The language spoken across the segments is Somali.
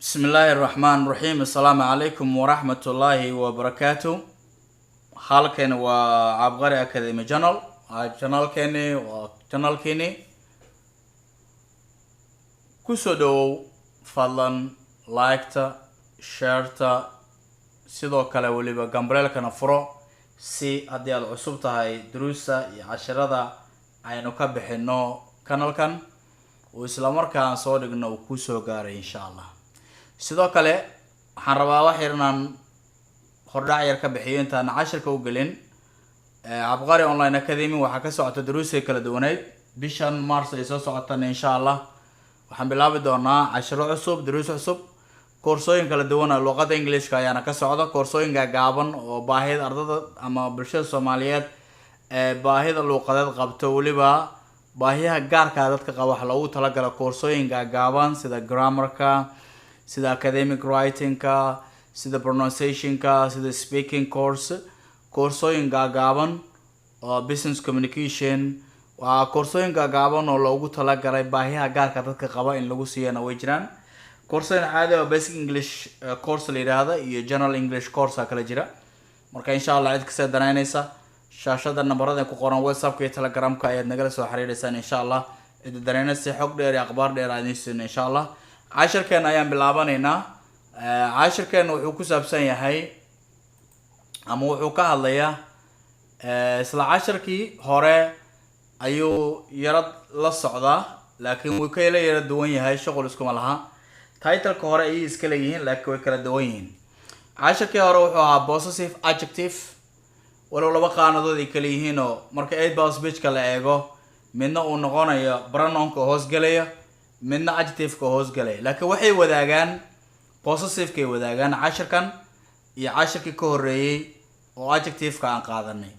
Bismi illaahi raxmaan raxiim. Assalaamu calaykum waraxmat ullaahi wabarakaatu. Halkan waa Cabqari Academy Channel, waa channelkeeni, waa channelkeeni. Kusoo dhawow fadlan like-ta, share-ta, sidoo kale weliba gambaleelkana furo, si haddii aada cusub tahay duruusta iyo cashirada aynu ka bixino kanalkan uu islamarkaan soo dhigno uu kusoo gaaray, insha Allah. Sidoo kale waxaan rabaa wax yar inaan hordhac yar ka bixiyo intaan cashirka u gelin. Cabqari Online Academy waxaa ka socota duruusay kala duwaneyd. Bishan Mars ay soo socotana, insha Allah, waxaan bilaabi doonaa cashiro cusub, duruus cusub, koorsooyin kala duwan oo luqadda Englishka ayaana ka socda, koorsooyinka gaaban oo baahida ardada ama bulshada Soomaaliyeed ee baahida luuqadeed qabto, weliba baahiyaha gaarkaa dadka qaba waxa loogu talagala koorsooyinka gaaban, sida grammarka, sida academic writingka, sida pronunciationka, sida speaking course, koorsooyin gaagaaban oo business communication. Waa koorsooyin gaagaaban oo loogu talagalay baahiyaha gaarka dadka qaba in lagu siiyana way jiraan. Koorsooyin caadi oo basic English course la yidhaahda iyo general English course a kala jira. Marka, insha Allah, cid kastee danaynaysa, shaashada nambarada ku qoran WhatsAppka iyo Telegramka ayaad nagala soo xiriireysaan, insha Allah. Cidda danaynaysa, xog dheer iyo akhbaar dheer aan idiin siino, insha Allah. Cashirkeena ayaan bilaabanaynaa. Cashirkeena wuxuu ku saabsan yahay ama wuxuu ka hadlayaa isla cashirkii hore ayuu yaro la socdaa, laakiin wuu kala yaro duwan yahay, shuqul iskuma laha. Titleka hore ayay iska leeyihiin, laakiin way kala duwan yihiin. Cashirkii hore wuxuu ahaa possessive adjective, walow laba qaanadood ay kala yihiin oo marka eight parts speechka la eego midna uu noqonayo pronounka hoosgelaya, midna adjectiveka hoosgelaya, laakiin waxay wadaagaan possessivekay wadaagaan cashirkan iyo cashirkii ka horreeyey oo adjectiveka aan qaadanay.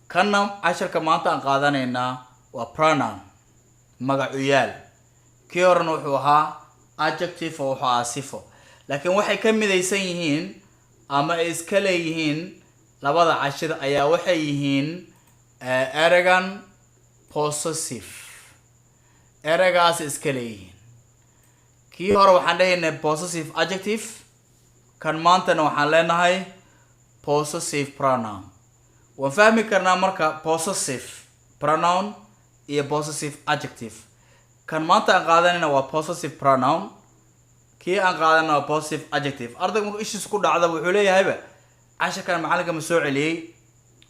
Kanna cashirka maanta aan qaadanaynaa waa pronoun, magacuyaal. Kii horena wuxuu ahaa adjective oo wuxuu ahaa sifo, laakiin waxay ka midaysan yihiin ama ay iska leeyihiin labada cashir ayaa waxay yihiin ereygan possessive. Ereygaas iska leeyihiin. Kii hore waxaan leeyahnay possessive adjective, kan maantana waxaan leenahay possessive pronoun. Waan fahmi karnaa marka possessive pronoun iyo possessive adjective. Kan maanta aan qaadanayna waa possessive pronoun, kii aan qaadanayna waa possessive adjective. Ardayga markuu ishiis ku dhacda wuxuu leeyahayba, "Cashirkan macalinka ma soo celiyey?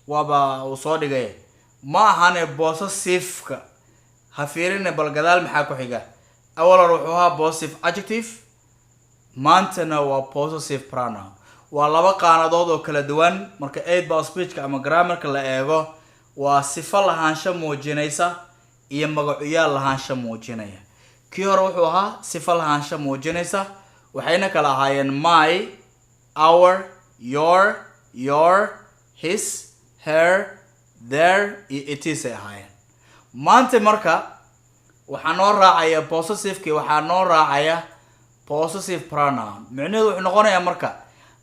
Waaba uu soo dhigay." Ma ahane, possessiveka ha fiirine, bal gadaal maxaa ku xiga? Awal hore wuxuu ahaa possessive adjective, maantana waa possessive pronoun. Waa laba qaanadood oo kala duwan. Marka eight parts speechka ama grammarka la eego, waa sifo lahaansho muujinaysa iyo magacuyaal lahaansho muujinaya. Kii hore wuxuu ahaa sifo lahaansho muujinaysa, waxayna kala ahaayeen my, our, your, his, her, their iyo its ay ahaayeen. Maanta marka waxaa noo raacaya possessiveki, waxaa noo raacaya possessive pronoun. Micnaheedu wuxuu noqonayaa marka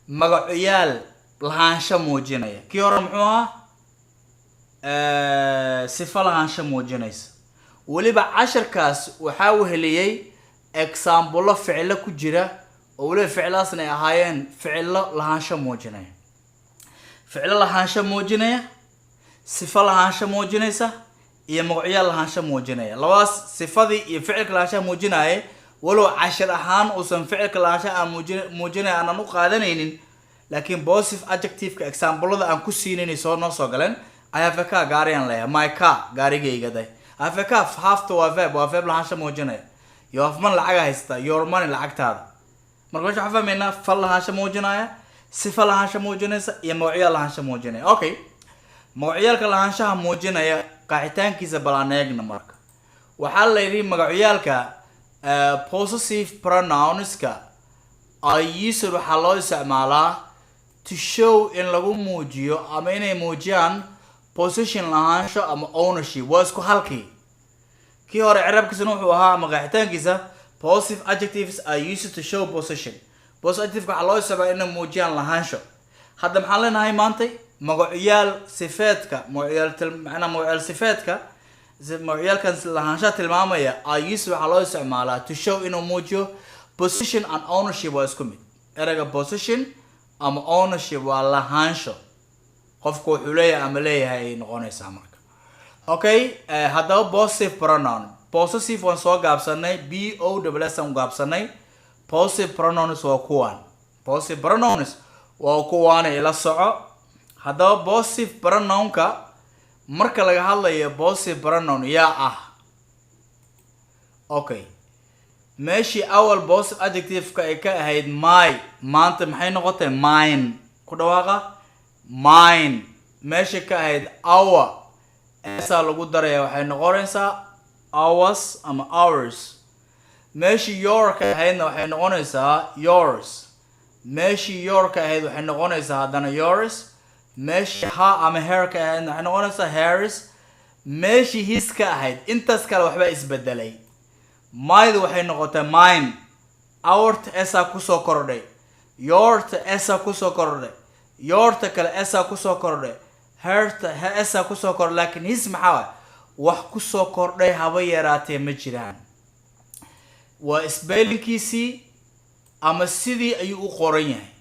magacuyaal lahaansho muujinaya. Kii hore muxuu ahaa? Sifo lahaansho muujinaysa. Weliba cashirkaas waxaa weheliyey examplo ficilo ku jira, oo weliba ficiladaasna ay ahaayeen ficilo lahaansho muujinaya, ficilo lahaansho muujinaya, sifo lahaansho muujinaysa iyo magacyaal lahaansho muujinaya. Labadaas, sifadii iyo ficilka lahaanshaha muujinaya, walow cashir ahaan uusan ficilka lahaanshaha aan muujinaya aanan u qaadanaynin, laakiin possessive adjectiveka examplada aan ku siinayna soo noo soo galeen. I have a car, gaariyan leeyahay. My car, gaarigayga day. I have a car, haveta waa verb, waa verb lahaansho muujinaya. You have money, lacaga haysata. Your money, lacagtaada. Marka meesha waxaan fahmaynaa fal lahaansho muujinaya, sifa lahaansho muujinaysa iyo magacyaal lahaansho muujinaya. Okay, magacyaalka lahaanshaha muujinaya qaaxitaankiisa bal aan eegna. Marka waxaa la yidhi magacyaalka possessive pronounska are used, waxaa loo isticmaalaa, to show, in lagu muujiyo ama inay muujiyaan, possession, lahaansho ama ownership. Waa isku halkii. Kii hore cirabkiisuna wuxuu ahaa ama qeexitaankiisa possessive adjectives are used to show possession. Possessive adjective waxaa loo isticmaalaa inay muujiyaan lahaansho. Hadda maxaan leenahay maantay? Magacyaal sifeedka, magacyaal macnaa magacyaal sifeedka, magacyaalkan lahaanshaha tilmaamaya are used, waxaa loo isticmaalaa, to show, inuu muujiyo, Possession and ownership waa isku mid. Ereyga possession ama ownership waa lahaansho, qofku wuxuu leeyahay ama leeyahay ay noqonaysaa marka. Okay, haddaba possessive pronoun, possessive waan soo gaabsanay, p o w s aan gaabsanay. Possessive pronouns waa kuwan, possessive pronouns waa kuwaana, ila soco. Haddaba possessive pronounka marka laga hadlayo, possessive pronoun yaa ah? Okay, meeshii awal possessive adjective-ka ay ka ahayd my, maanta maxay noqotay? Mine. Ku dhawaaqa, mine. Meesha ka ahayd our, s aa lagu daraya, waxay noqonaysaa ours ama ours. Meeshii your ka ahaydna waxay noqonaysaa yours. Meeshii your ka ahayd waxay noqonaysaa haddana yours. Meeshii her ama her ka ahaydna waxay noqonaysaa hers. Meeshii his ka ahayd, intaas kale waxbaa isbedelay. Mydu waxay noqotay mine, ourta s aa kusoo kordhay, yourta s aa kusoo kordhay, yourta kale s aa kusoo kordhay, herta s aa kusoo kordhay, laakiin his maxaa waay? Wax kusoo kordhay haba yaraatee ma jiraan. Waa spellingkiisii ama sidii ayuu u qoran yahay,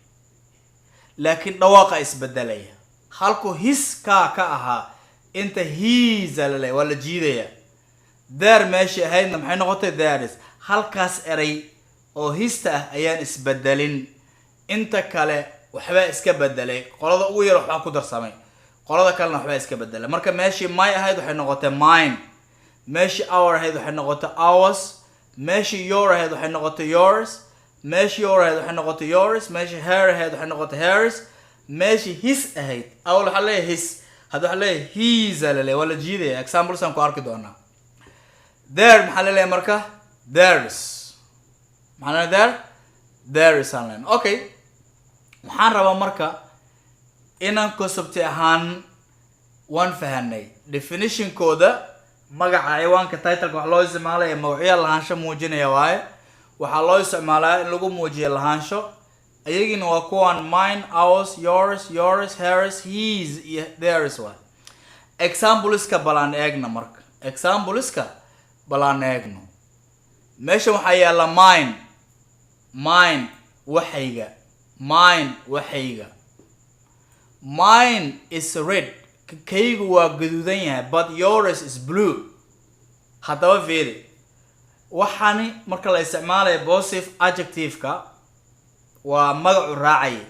laakiin dhawaaqa isbedelaya. Halku his kaa ka ahaa, inta his aa laleeyahay, waa la jiidaya. Their meeshii ahaydna maxay noqotay? Theirs. Halkaas eray oo hista ah ayaan isbedelin, inta kale waxbaa iska bedelay. Qolada ugu yar waxbaa ku darsamay, qolada kalena waxbaa iska bedelay. Marka meeshii my ahayd waxay noqotay mine, meeshii our ahayd waxay noqotay ours, meeshii your ahayd waxay noqotay yours, meeshii your ahayd waxay noqotay yours, meeshii her ahayd waxay noqotay hers, meeshii his ahayd, awal waxaa leeyahay his, hadda waxaa leeyahay his aa laleeyahay, waa la jiidaya. Examples aan ku arki doonaa. Their maxaa laleeyahay marka? Theirs. Maxaa laleeyahay? Their, theirs aan leenahay. Okay, waxaan rabaa marka inaan concept ahaan waan fahanay definitionkooda. Magaca, ciwaanka, titleka wax loo isticmaalaya magacyo lahaansho muujinaya waaye. Waxaa loo isticmaalaa in lagu muujiyo lahaansho. Iyagiina waa kuwan: mine, ours, yours, yours, hers, his iyo theirs waay. Exampleska balaan eegna marka, exampleska balaan eegno. Meeshan waxaa yaalla mine. Mine, waxayga. Mine, waxayga. Mine is red, kaygu waa gaduudan yahay, but yours is blue. Haddaba fiiri, waxaani marka la isticmaalayo possessive adjective-ka waa magacu raacaya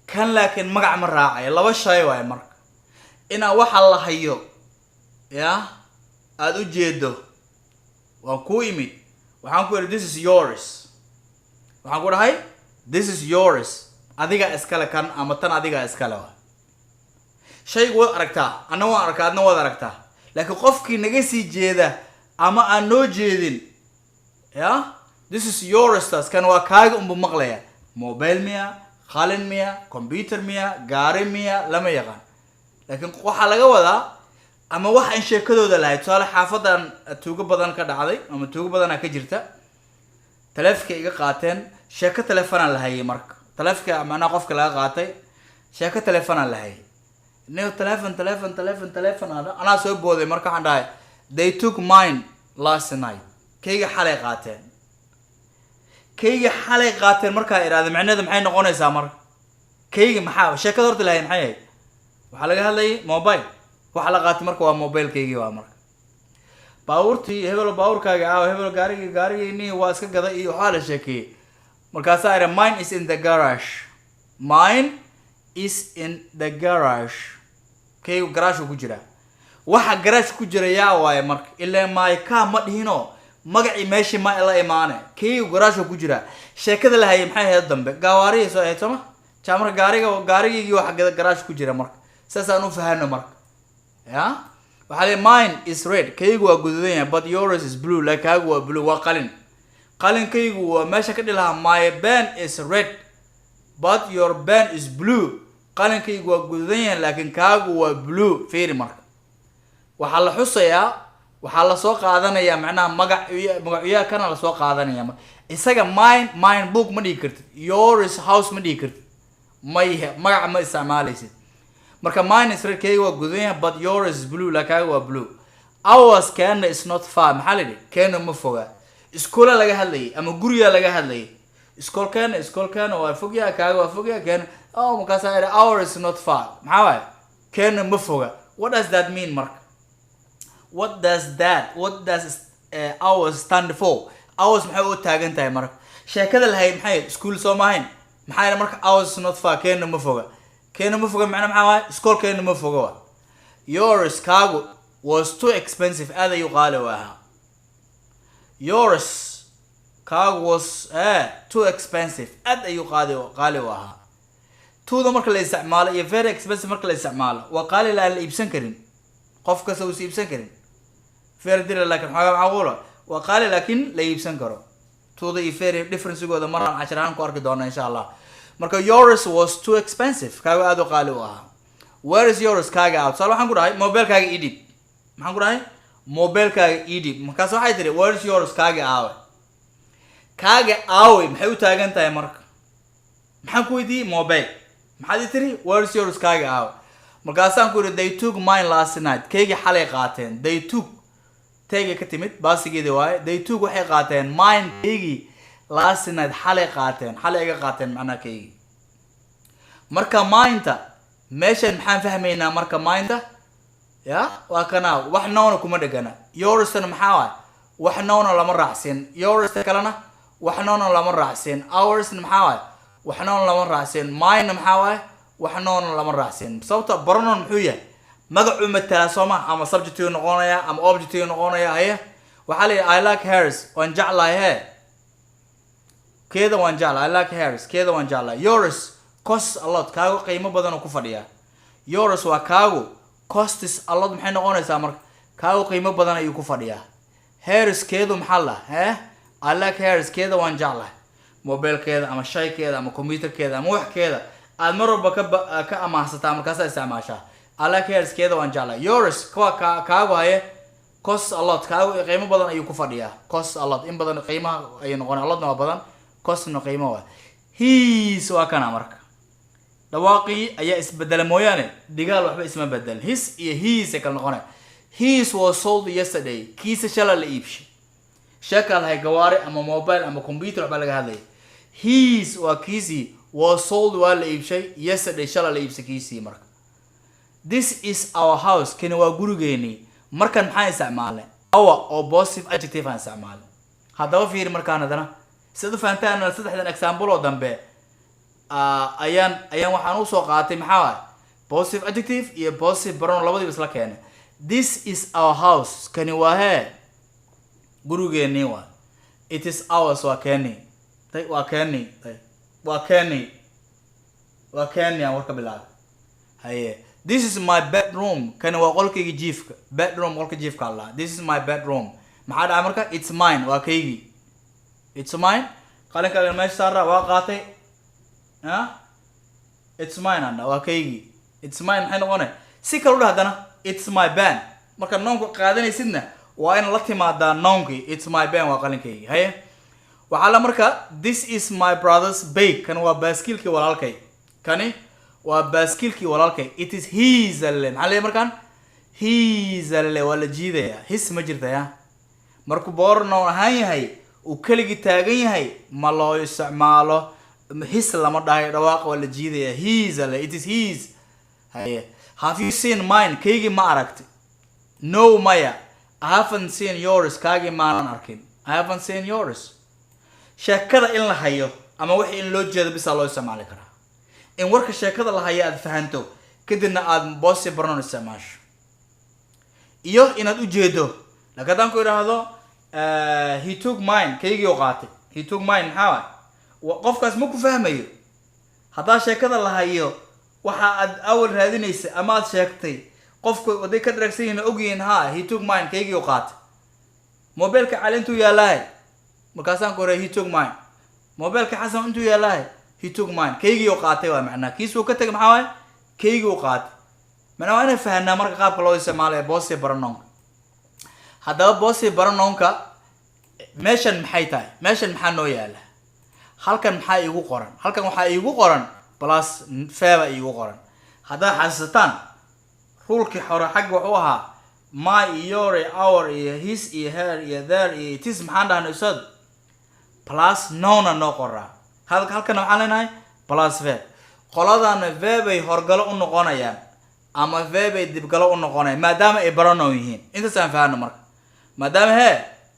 kan, laakiin magac ma raacayo. Laba shay waaye marka: inaa waxa la hayo ya aada u jeedo. Waan kuu imid, waxaan ku idhi, "This is yours." Waxaan ku dhahay, "This is yours," adigaa iskale kan ama tan adigaa iskale wa. Shaygu waad aragtaa, anna waan arkaa, adna waad aragtaa, laakiin qofkii naga sii jeeda ama aan noo jeedin ya, "This is yours," taas kan waa kaaga unbu maqlaya. Mobile miya, qalin miya, computer miya, gaari miya, lama yaqaan. Laakiin waxaa laga wadaa ama wax aan sheekadooda lahayd. Tusaale, xaafadan tuugo badan ka dhacday ama tuugo badanaa ka jirta, taleefonka iga qaateen. Sheeko telefonaan lahayay marka, taleefonka macnaha qofka laga qaatay, sheeko telefonaan lahayay. Nin telefon, telefon, telefon, telefon, anaa soo booday. Marka waxaan dhahay, "They took mine last night." Kayga xalay qaateen, kayga xalay qaateen. Markaa idhahda, macnaheedu maxay noqonaysaa marka? Kayga maxaa sheekada horta lahay maxay ahayd? Waxaa laga hadlayay mobile. Waxa la qaatay marka waa mobilekaygii. Waa marka baabuurtii hebelo, baabuurkaaga aaw, hebelo gaarigii, gaarigiini waa iska gaday iyo waxaa la sheekeeyey. Markaasaa idha, "Mine is in the garage. Mine is in the garage." Kaygu garaashku ku jiraa. Waxa garaash ku jira yaa waaye marka? Ilaa my car ma dhihino, magacii meeshii ma la imaane. Kaygu garaashku ku jiraa. Sheekada la hayay maxay ahayd dambe? Gawaarihii soo ahayd sooma jaa. Marka gaariga, gaarigaygii waxa garaash ku jira. Marka saasaan u fahano marka ya waxaa leeyahay, "Mine is red," kaygu waa guduudan yahay, "but yours is blue," like kaagu waa blue, waa qalin. Qalinkaygu waa meesha ka dhihi lahaa, "My pen is red, but your pen is blue." Qalinkaygu waa guduudan yahay, laakiin kaagu waa blue. Fiiri marka, waxaa la xusayaa, waxaa lasoo qaadanayaa macnaha magac, magacyaha kana lasoo qaadanaya. Isaga mine, mine book ma dhihi kartid, yours house ma dhihi kartid, may magaca ma isticmaalaysid. Marka mine is red, kayga waa guduudan yahay, but yours is blue, laakiin kaaga waa blue. Ours, keena, is not far. Maxaa la yidhi? Keena ma foga. Iskoola laga hadlayay ama guriga laga hadlayay. Iskoolkeena, iskoolkeena waa fogyaha, kaaga waa fogyaha, keena. Oh, markaasaa idhi, "Our is not far." Maxaa waaye? Keena ma foga. What does that mean marka? What does that, what does "ours" stand for? "Ours" maxay u taagan tahay marka? Sheekada lahayd maxay ahayd? School soo maahayn? Maxaa yeelay marka "ours is not far", keena ma foga, keena ma foga, macna maxaa waaye? Iskoolkeena ma foga waa. "Yours", kaagu, "was too expensive", aad ayuu qaali u ahaa. "Yours", kaagu, "was too expensive", aad ayuu qaali u ahaa. Too-da marka la isticmaalo iyo "very expensive" marka la isticmaalo, waa qaali la aan la iibsan karin, qof kasta uusa iibsan karin. "Very dear" laakiin xoogaa macquula, waa qaali laakiin la iibsan karo. Too-da iyo "very" differencegooda maraan cashar ahaan ku arki doona, insha Allah. Marka "yours was too expensive", kaagu aad u qaali u ahaa. "Where is yours?" Kaaga out. Tusaale, waxaan ku dhahay, "Mobilkaaga ii dhiib." Maxaan ku dhahay? "Mobilkaaga ii dhiib." Markaas waxay tiri, "Where is yours?" Kaaga aawe? Kaaga aawe maxay u taagan tahay marka? Maxaan ku weydiiyey? Mobile. Maxaad ii tiri? "Where is yours?" Kaaga aawe. Markaasaan ku yidhi, "They took mine last night." Kaygii xalay qaateen. "They took", take ka timid, past-igeedi waaye. "They took", waxay qaateen, "mine", kaygii, "last night", xalay qaateen, xalay iga qaateen macnaha kaygii. Marka "mine-ta" meeshan maxaan fahmaynaa marka? "Mine-ta" ya waa kana, wax noun-na kuma dhegana. "Yours-na" maxaa waay? Wax noun-na lama raacsin. "Yours-ta" kalena wax noun-na lama raacsin. "Ours-na" maxaa waay? Wax noun-na lama raacsin. "Mine-na" maxaa waay? Wax noun-na lama raacsin. Sababta pronoun muxuu yahay? Magacuu matalaa, soo ma? Ama subjectiu noqonaya ama objectiu noqonaya. Haye, waxaa la yidhi, "I like hers", waan jeclahay he, keeda waan jeclahay. "I like hers", keeda waan jeclahay. "Yours costs a lot", kaagu qiimo badan oo ku fadhiyaa. "Yours" waa kaagu, "costs a lot" maxay noqonaysaa marka? Kaagu qiimo badan ayuu ku fadhiyaa. "Hers", keedu, maxaa la he? "I like hers", keeda waan jeclahay. Mobilkeeda ama shaykeeda ama computerkeeda ama waxkeeda aad mar walba ka amaahsataa, markaasaa isticmaashaa. "I like hers", keeda waan jeclahay. "Yours" kuwa kaagu, haye, "costs a lot", kaagu qiimo badan ayuu ku fadhiyaa. "Costs a lot", in badan qiimaha ayuu noqonaya. "A lot-na waa badan, "cost-na qiimo waa. "His" waa kana marka, dhawaaqii ayaa isbedela mooyaane dhigaal waxba isma bedelin. "His" iyo "he's" ay kala noqonaya. "His was sold yesterday", kiisa shala la iibshay. Sheekaa lahay, gawaari ama mobile ama computer waxbaa laga hadlaya. "His" waa kiisii, "was sold" waa la iibshay, "yesterday" shala la iibsay kiisii. Marka "This is our house", kani waa gurigeenii. Markan maxaan isticmaalnay? "Our" oo possessive adjective aan isticmaalnay. Haddaba fiiri markaan haddana sidaad u fahantaan saddexdan example oo dambe, ayaan waxaan usoo qaatay maxaa waay? Possessive adjective iyo possessive pronoun labadiiba isla keenay. "This is our house", kani waa hee? Gurigeenii waa. "It is ours", waa keeni tay, waa keeni tay, waa keeni, waa keeni aan warka bilaabay. Haye, "This is my bedroom", kani waa qolkayga jiifka. "Bedroom", qolka jiifka allah. "This is my bedroom" maxaa dhacay marka? "It's mine", waa kaygii. "It's mine", qalinkaaga meesha saara, waa qaatay. Ha, "It's mine" anda waa kaygii. "It's mine" maxay noqonay? Si kale u dhah haddana, "It's my pen." Marka noun-ka qaadanaysidna waa in la timaadaa noun-kii. "It's my pen", waa qalinkaygii. Haye, waxaa la marka, "This is my brother's bike", kan waa baaskiilkii walaalkay, kani waa baaskiilkii walaalkay. "It is his" alle. Maxaa leeyahay markaan? "His" alle waa la jiidayaa, "his" ma jirta. Ya markuu pronoun ahaan yahay, uu keligii taagan yahay, ma loo isticmaalo "his", lama dhahayo, dhawaaqa waa la jiidaya. "His" alle, "It is his." Haye, "Have you seen mine?" Kaygii ma aragti? "No", maya. "I haven't seen yours", kaagii maanan arkin. "I haven't seen yours." Sheekada in la hayo ama wixii in loo jeedo bisaa loo isticmaali karaa. In warka sheekada la hayo aad fahanto, kadibna aad possessive pronoun isticmaasho iyo inaad ujeedo. Laakiin haddaan ku idhaahdo, "He took mine", kaygii u qaatay. "He took mine" maxaa waay? Qofkaas ma ku fahmayo. Haddaa sheekada la hayo, waxa aad awal raadinaysa ama aad sheegtay, qofku hadday ka dharagsan yihiin, ogyihiin, ha, "He took mine", kaygii u qaatay. Mobilka Cali intuu yaalahay, markaasaan ku horay, "He took mine." Mobilka Xasan intuu yaalahay, "He took mine", kaygii u qaatay waa macnaha. Kiisuu ka tegay maxaa waay? Kaygii u qaatay. Macnaha waa inay fahanaa marka qaabka loo isticmaalayo possessive pronounka. Haddaba possessive pronounka meeshan maxay tahay? Meeshan maxaa noo yaala? Halkan maxaa iigu qoran? Halkan waxaa iigu qoran plus verb-ba iigu qoran. Haddaad xasuusataan rule-kii hore, xagga wuxuu ahaa "my" iyo "your" iyo "our" iyo "his" iyo "her" iyo "their" iyo "its". Maxaan dhahnay, ustaad? Plus noun-na noo qoraa. Halkana waxaan leenahay plus verb. Qoladana verb ay horgalo u noqonayaan ama verb ay dibgalo u noqonayaan, maadaama ay pronoun yihiin. Intaas aan fahanno marka, maadaama he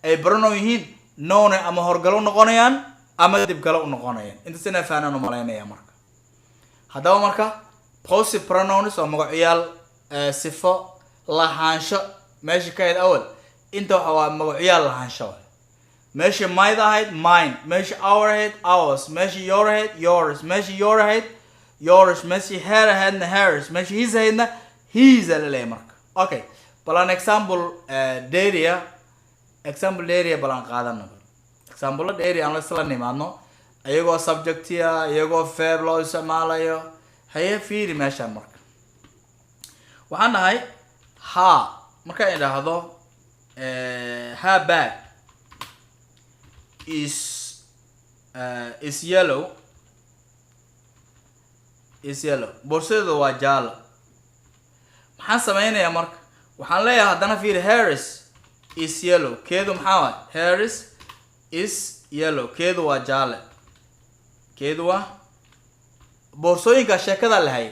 ay pronoun yihiin, noun ama horgalo u noqonayaan ama dibgalo u noqonayaan. Intaas inaan fahanaan u malaynaya marka. Haddaba marka possessive pronouns waa magacyaal sifo lahaansho meesha ka ahayd awal. Inta waxa waa magacyaal lahaansho waay. Meesha my ahayd, mine. Meesha our ahayd, ours. Meesha your ahayd, yours. Meesha your ahayd, yours. Meesha her ahaydna, hers. Meesha his ahaydna, his aa laleeyahay marka. Okay, bal an example dheeriya, example dheeriya bal aan qaadano. Example dheeriya aan la isla nimaadno, iyagoo subjectia, iyagoo verb loo isticmaalayo. Haye, fiiri meeshaan marka. Waxaan dhahay ha, markaan idhaahdo her bag is yellow, is yellow, boorsadeedu waa jaalo. Maxaan sameynayaa marka? Waxaan leeyahay haddana, fiiri, hers is yellow. Keedu maxaa waay? Hers is yellow, keedu waa jaale. Keedu waa boorsooyinka sheekada la hayay,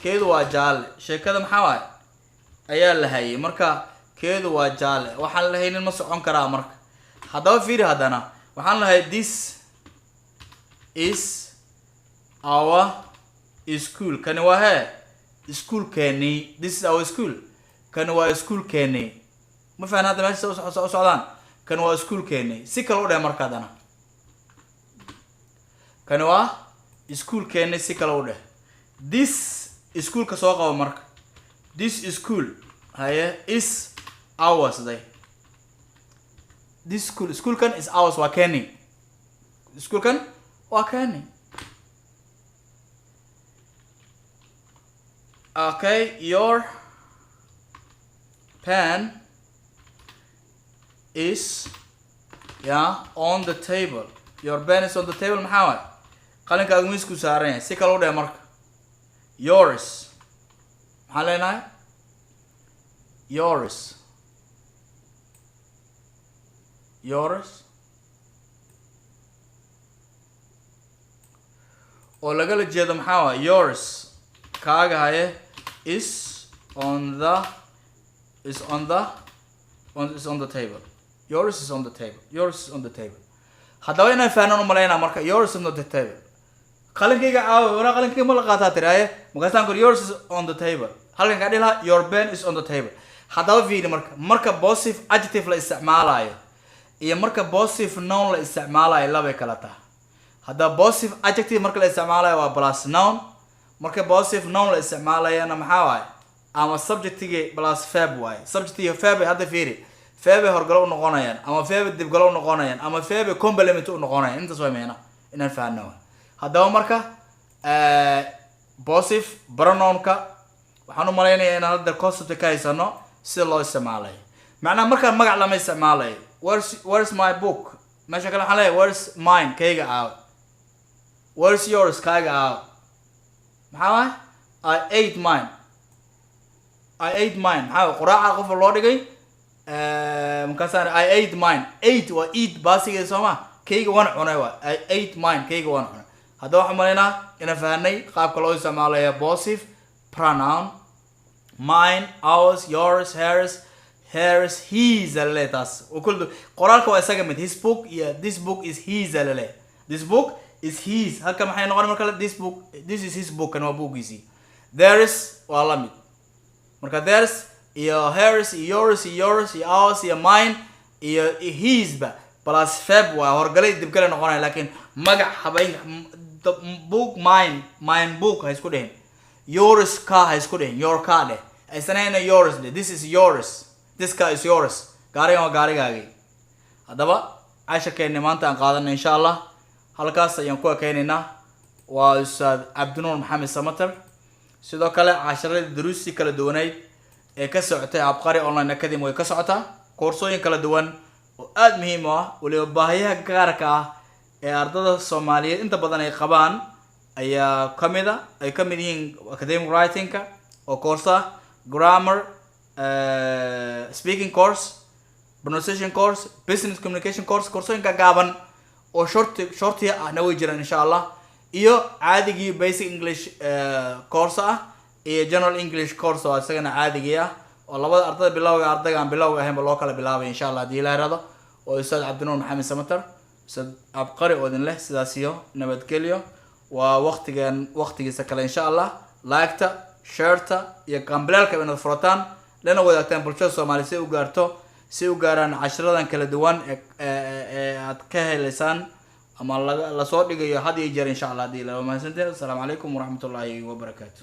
keedu waa jaale. Sheekada maxaa waay ayaa la hayay marka, keedu waa jaale. Waxaan lahaynin ma socon karaa marka. Haddaba fiiri, haddana waxaan lahay this is our school. Kani waa hee iskuolkeeni. This is our school, kani waa iskuolkeeni. Ma fahan hadda meesha u socdaan? Kani waa iskuolkeeni. Si kale u dheh marka haddana, kani waa iskuolkeeni, si kale u dheh. This iskuolka soo qabo marka. This school, haye, is ours day. This school, schoolkan, is ours, waa keni. Schoolkan waa keni. Okay, your pen is, yeah, on the table. Your pen is on the table. Maxaa waay? Qalinkaagu miisku saaran yahay. Si kale u dheh marka, yours maxaan leenahay? Yours, yours oo lagala jeedo maxaa waay? Yours, kaaga, haye, is on the table. Yours is on the table. Yours is on the table. Haddaba inaan fahnaan umalaynaa marka. Yours is on the table. Qalinkayga caawa waraa, qalinkayga ma la qaataa tiri. Haye, markaasaan kor yours is on the table, halkan kaa dhihi lahaa your pen is on the table. Haddaba fiiri marka, marka possessive adjective la isticmaalayo iyo marka possessive noun la isticmaalayo labay kala tahay. Haddaba possessive adjective marka la isticmaalayo waa plus noun. Marka possessive noun la isticmaalayana maxaa waaye? Ama subjectigi plus verb waaye. Subjectiga verb ay, hadda fiiri, verb ay horgalo u noqonayaan ama verb dibgalo u noqonayaan ama verb complement u noqonayaan. Intaas waa meena inaan fahanno waay. Haddaba marka possessive pronounka waxaan u malaynayaa inaan hadda concept ka haysano sida loo isticmaalayo. Macnaha markaan magac lama isticmaalayo. Where's my book? Meesha kale waxaan leeyahay where's mine, kayga aaw. Where's yours, kaaga aaw. Maxaa waay? I ate mine. I ate mine maxaa waay? Quraaca qofa loo dhigay, markaasaan I ate mine. Ate waa eat pastigeeda, soo ma? Kayga waan cunay waa I ate mine, kayga waan cunay. Haddaba waxaan malaynaa inaan fahanay qaabka loo isticmaalayo possessive pronoun: mine, ours, yours, hers, hers, his alale. Taas oo kul qoraalka waa isaga mid. His book iyo this book is his alale. This book is his. Halka maxay noqon marka? This book, this is his book, kan waa buuggiisii. Theirs waa la mid marka. Theirs iyo hers iyo yours iyo yours iyo ours iyo mine iyo hisba plus verb waa horgalay dibgale noqonaya. Laakiin magac habayn, the book mine, mine book ha isku dhihin. Yours car ha isku dhihin, your car dheh. Aysanayna yours dheh. This is yours, this car is yours, gaarigan waa gaarigaagii. Haddaba casharkeenni maanta aan qaadanay, insha Allah, halkaas ayaan ku ekeynaynaa. Waa Ustaad Cabdinuur Maxamed Samater. Sidoo kale casharadii duruustii kala duwaneyd ee ka socotay Abqari Online Academy way ka socotaa, koorsooyin kala duwan oo aada muhiim u ah, weliba baahiyaha gaarka ah ee ardada Soomaaliyeed inta badan ay qabaan ayaa kamid a, ay kamid yihiin academic writing-ka oo course ah, grammar, speaking course, pronunciation course, business communication course. Koorsooyinka gaaban Oo short-i ahna way jiraan, insha Allah, iyo caadigii basic English course ah iyo general English course oo isagana caadigii ah, oo labada ardada bilowga, ardayga aan bilowga ahaynba loo kala bilaabay, insha Allah, haddii Ilaah rado. Oo Ustaad Cabdinuur Maxamed Samater, Ustaad Cabqari oo idin leh sidaas iyo nabadgelyo. Waa waqtigan waqtigiisa kale, insha Allah. Like-ta, share-ta iyo gambaleelka inaad furataan, lana wadaagtaan bulshada Soomaaliya si u gaarto, si u gaaraan cashiradan kala duwan ee aad ka heleysaan ama laga lasoo dhigayo had iyo jeer, insha Allah, hadii la mahadsanteen. Asalaamu calaykum waraxmatullaahi wabarakaatu.